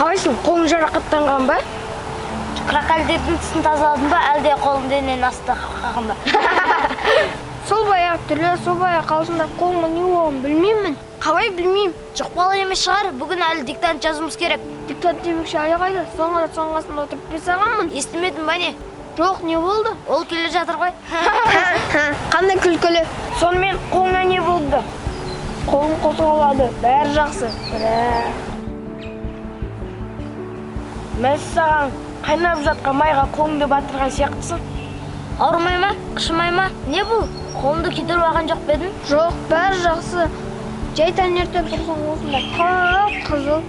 Қалайсың, қолың жарақаттанған ба? Крокодилдің тісін тазаладың ба, әлде қолың дененің астында қалған ба? Сол баяғы түрлі, сол баяғы қалжыңдап қолыма не болғанын білмеймін. Қалай білмеймін? Жұқпалы емес шығар, бүгін әлі диктант жазуымыз керек. Диктант демекші, әлі қайда? Соңғы рет соның қасында отырып бес алғанмын. Естімедің ба не? Жоқ, не болды? Ол келе жатыр ғой. Қандай күлкілі. Сонымен қолыңа не болды? Қолым қозғалады, бәрі жақсы. Бірақ. Мәссаған, қайнап жатқан майға қолыңды батырған сияқтысың. Ауырмай ма? Қышымай ма? Не бұл? Қолыңды күйдіріп алған жоқ па едің? Жоқ, бәрі жақсы. Жай таңертең тұрсаң осында қып-қызыл.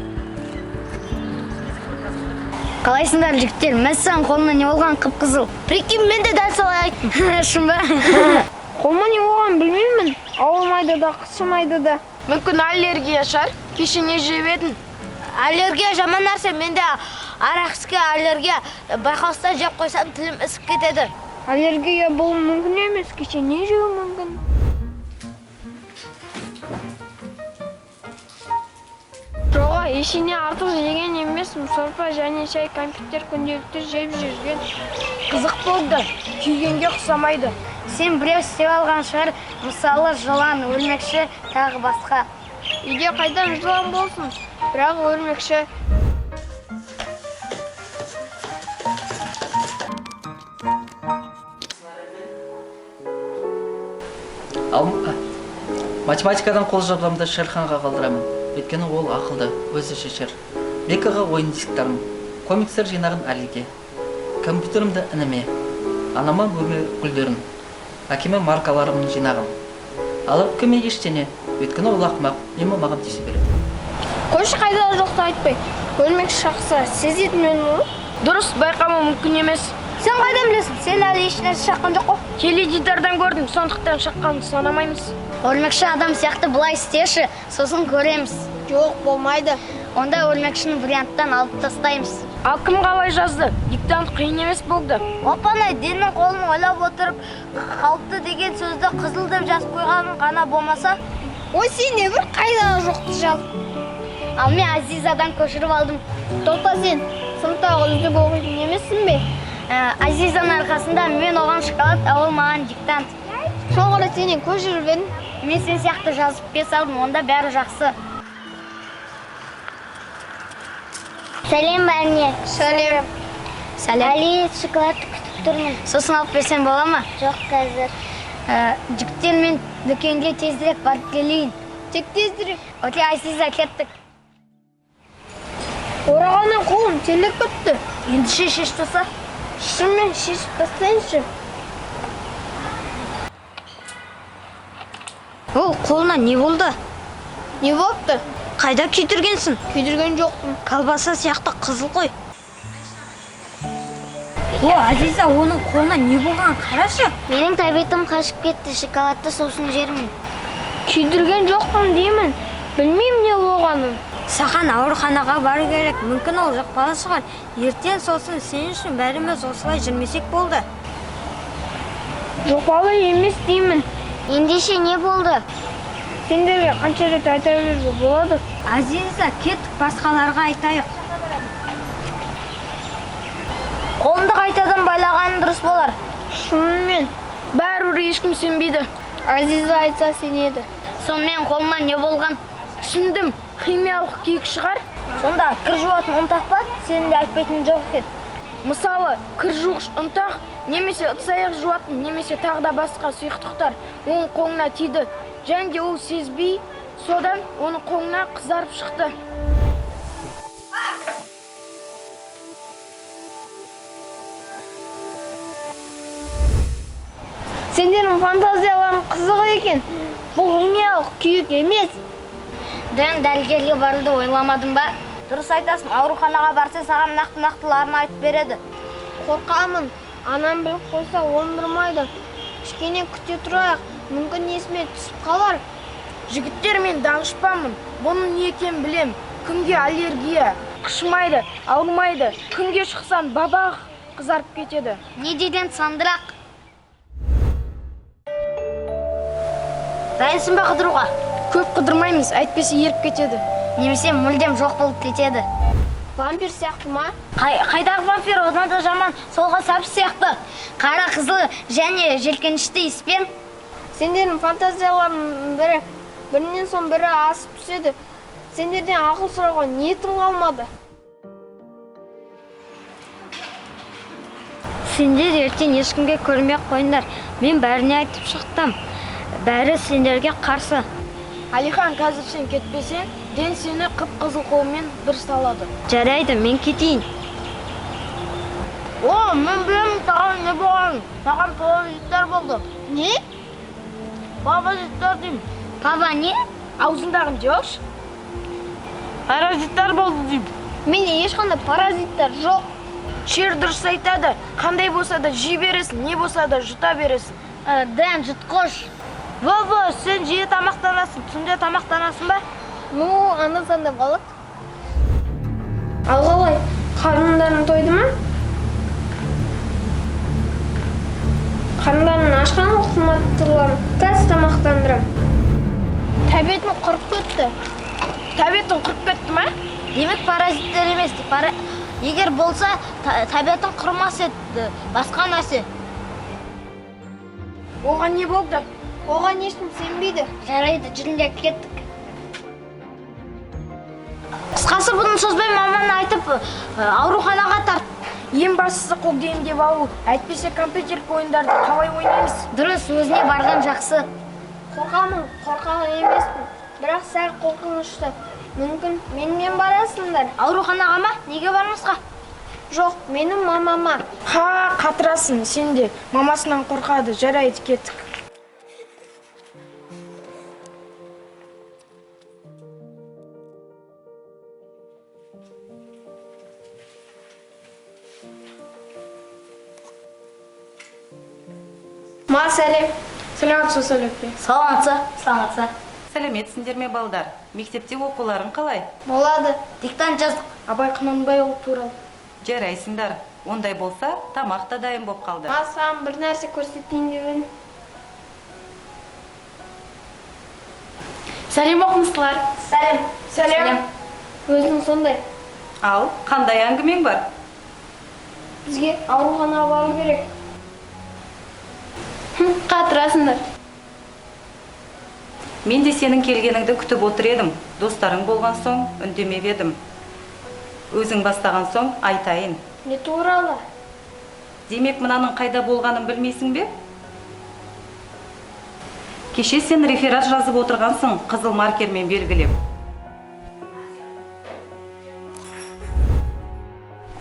Қалайсыңдар, жігіттер? Мәссаған, қолыңа не болған қып-қызыл? Прикинь, мен де дәл солай айттым. Шын ба? Қолыма не болғанын білмеймін. Ауырмайды да, қышымайды да. Мүмкін аллергия шығар. Кеше не жеп едің? Аллергия жаман нәрсе. Менде арахиске аллергия. Байқаусызда жеп қойсам тілім ісіп кетеді. Аллергия болуы мүмкін емес. Кеше не жеуі мүмкін? Жоға, ештеңе артық жеген емеспін. Сорпа және шай, кәмпиттер күнделікті жеп жүрген. Қызық болды. Күйгенге ұқсамайды. Сен біреу істеп алған шығар. Мысалы, жылан, өрмекші, тағы басқа. Үйде қайдан жылан болсын? Бірақ өрмекші. Ал математикадан қол жабдамды Шерханға қалдырамын. Өйткені ол ақылды, өзі шешер. Бекаға ойын дисктарын, комикстер жинағын Алиге. Компьютерімді ініме, анама бөлме гүлдерін, әкеме маркаларымның жинағын. Ал әпкеме ештеңе, өйткені ол ақымақ, үнемі маған тиісе береді. Қойшы, қайда жоқты айтпай. Өрмекші шақса, сезетін мен ғой. Дұрыс, байқамау мүмкін емес. Сен қайдан білесің? Сен әлі ешнәрсе шаққан жоқ қой. Теледидардан көрдім, сондықтан шаққанын санамаймыз. Өрмекші адам сияқты былай істеші, сосын көреміз. Жоқ, болмайды. Онда өрмекшіні варианттан алып тастаймыз. Ал кім қалай жазды? Диктант қиын емес болды. Опанай, Деннің қолын ойлап отырып, қалыпты деген сөзді қызыл деп жазып қойғаның ғана болмаса. Ой, сен не бір қайдағы жоқты жаз. Ал мен Азизадан көшіріп алдым. Тоқта, сен сыныптағы үздік оқитын емессің бе? Азизаның арқасында мен оған шоколад, а ол маған диктант. Соңғы рет сенен көшіріп едім. Мен сен сияқты жазып бес алдым, онда бәрі жақсы. Сәлем бәріне. Сәлем. Сәлем. Әли, шоколадты күтіп тұрмын. Сосын алып берсем бола ма? Жоқ, қазір. Жігіттер, мен дүкенге тезірек барып келейін. Тек тезірек. Окей, Азиза, кеттік. Орағаннан қолым терлеп кетті. Ендеше шеш таса. Шынымен шешіп тастайыншы. Ол қолына не болды? Не болыпты? Қайда күйдіргенсің? Күйдірген жоқпын. Колбаса сияқты қызыл ғой. О, Азиза, оның қолына не болған қарашы. Менің тәбетім қашып кетті, шоколадты сосын жермін. Күйдірген жоқпын деймін. Білмеймін не болғанын. Саған ауруханаға бару керек. Мүмкін ол жұқпалы шығар. Ертең сосын сен үшін бәріміз осылай жүрмесек болды. Жұқпалы емес деймін. Ендеше не болды? Сендерге қанша рет айта беруге болады? Азиза, кеттік, басқаларға айтайық. Қолыңды қайтадан байлағаның дұрыс болар. Шынымен. Бәрібір ешкім сенбейді. Азиза айтса сенеді. Сонымен қолыңа не болған? Түсіндім. Химиялық күйік шығар. Сонда кір жуатын ұнтақ па? Сенің де айтпайтының жоқ екен. Мысалы, кір жуғыш ұнтақ, немесе ыдыс аяқ жуатын, немесе тағы да басқа сұйықтықтар оның қолына тиді. Және де ол сезбей, содан оның қолына қызарып шықты. Сендердің фантазияларың қызық екен. Бұл химиялық күйік емес. Дэн, дәрігерге баруды ойламадың ба? Дұрыс айтасың, ауруханаға барса саған нақты-нақтыларын айтып береді. Қорқамын. Анам біліп қойса ондырмайды. Кішкене күте тұрайық. Мүмкін есіме түсіп қалар. Жігіттер, мен данышпанмын. Бұның не екенін білем. Күнге аллергия. Қышымайды, ауырмайды. Күнге шықсаң бабақ қызарып кетеді. Не деген сандырақ? Дайынсың ба қыдыруға? Көп қыдырмаймыз, әйтпесе еріп кетеді. Немесе мүлдем жоқ болып кетеді. Вампир сияқты ма? Қайдағы вампир, одан да жаман, солға сап сияқты. Қара, қызыл және желкенішті иіспен. Сендердің фантазияларың бірі, бірінен соң бірі асып түседі. Сендерден ақыл сұрауға ниетім қалмады. Сендер ертең ешкімге көрмей қойыңдар. Мен бәріне айтып шықтым. Бәрі сендерге қарсы. Алихан, қазір сен кетпесең, Ден сені қып-қызыл қолмен бір салады. Жарайды, мен кетейін. О, мен білемін саған не болғанын. Саған паразиттер болды. Не? Паразиттер деймін. Папа, не? Аузындағын жеуш. Паразиттер болды деймін. Менде ешқандай паразиттер жоқ. Шер дұрыс айтады. Қандай болса да жей бересің, не болса да жұта бересің. Дэн, жұтқыш. Во-во, сен жиі тамақтанасың, түнде тамақтанасың ба? Ну, анда-санда болады. Ал қалай, қарындарың тойды ма? Қарындарың ашқан қымбаттыларым, қазір тамақтандырам. Тәбетім құрып кетті. Тәбетің құрып кетті ма? Демек паразиттер емес. Егер болса, тәбетің құрмас еді, басқа нәрсе. Оған не болды? Оған ешкім сенбейді. Жарайды, жүріңдер, кеттік. Қысқасы, бұны созбай маманы айтып, ауруханаға тарт. Ең бастысы қолды емдеп алу. Әйтпесе компьютерлік ойындарды қалай ойнаймыз? Дұрыс, өзіне барған жақсы. Қорқамын, қорқақ емеспін. Бірақ сәл қорқынышты. Мүмкін менімен барасыңдар. Ауруханаға ма? Неге бармасқа? Жоқ, менің мамама. Ха, қатырасың, сен де. Мамасынан қорқады. Жарайды, кеттік. Ма, сәлем. Сәлеметсіз, сәлеметпе. Саламатса, саламатса. Сәлеметсіңдер ме, балдар? Мектепте оқуларың қалай? Болады. Диктант жаздық. Абай Құнанбайұлы туралы. Жарайсыңдар. Ондай болса, тамақ та дайын боп қалды. Ма, саған бір нәрсе көрсетейін деп едім. Сәлем, оқымыстылар. Сәлем. Сәлем. Өзің сондай. Ал, қандай әңгімең бар? Бізге ауруханаға бару керек. Қатырасыңдар. Мен де сенің келгеніңді күтіп отыр едім. Достарың болған соң үндемеп едім. Өзің бастаған соң айтайын. Не туралы? Демек, мынаның қайда болғанын білмейсің бе? Кеше сен реферат жазып отырғансың, қызыл маркермен белгілеп.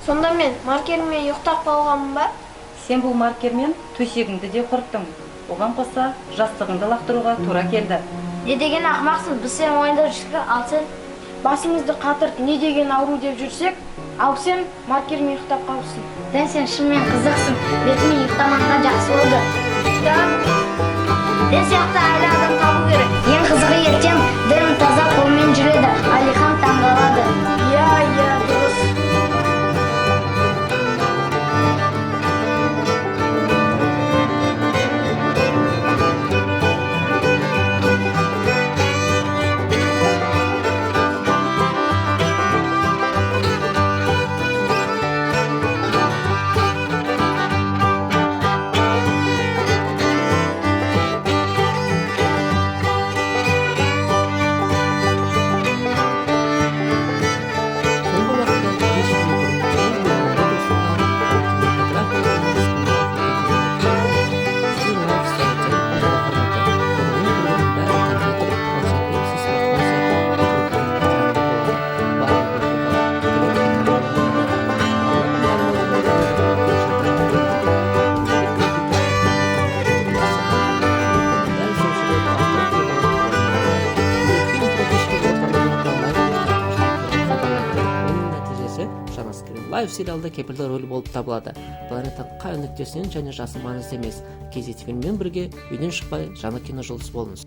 Сонда мен маркермен ұйықтап қалғанмын ба? Сен бұл маркермен төсегіңді де құрттың. Оған қоса жастығыңды лақтыруға тура келді. Не деген ақымақсың, біз сені уайымдап жүрсек, ал сен басымызды қатырып не деген ауру деп жүрсек, ал сен маркермен ұйықтап қалыпсың. Дән, сен шынымен қызықсың. Бетімен ұйықтамағанға жақсы болды. Дэн сияқты әлі адам табу керек. Ең қызығы ертең Дэн таза қолмен жүреді. Алихан таңғалады. Иә, иә, дұрыс. Лайв сериалда кепілді рөл болып табылады. Планетаның қай нүктесінен және жасы маңызды емес. Кездескенмен бірге үйден шықпай жаңа кино жұлдыз болыңыз.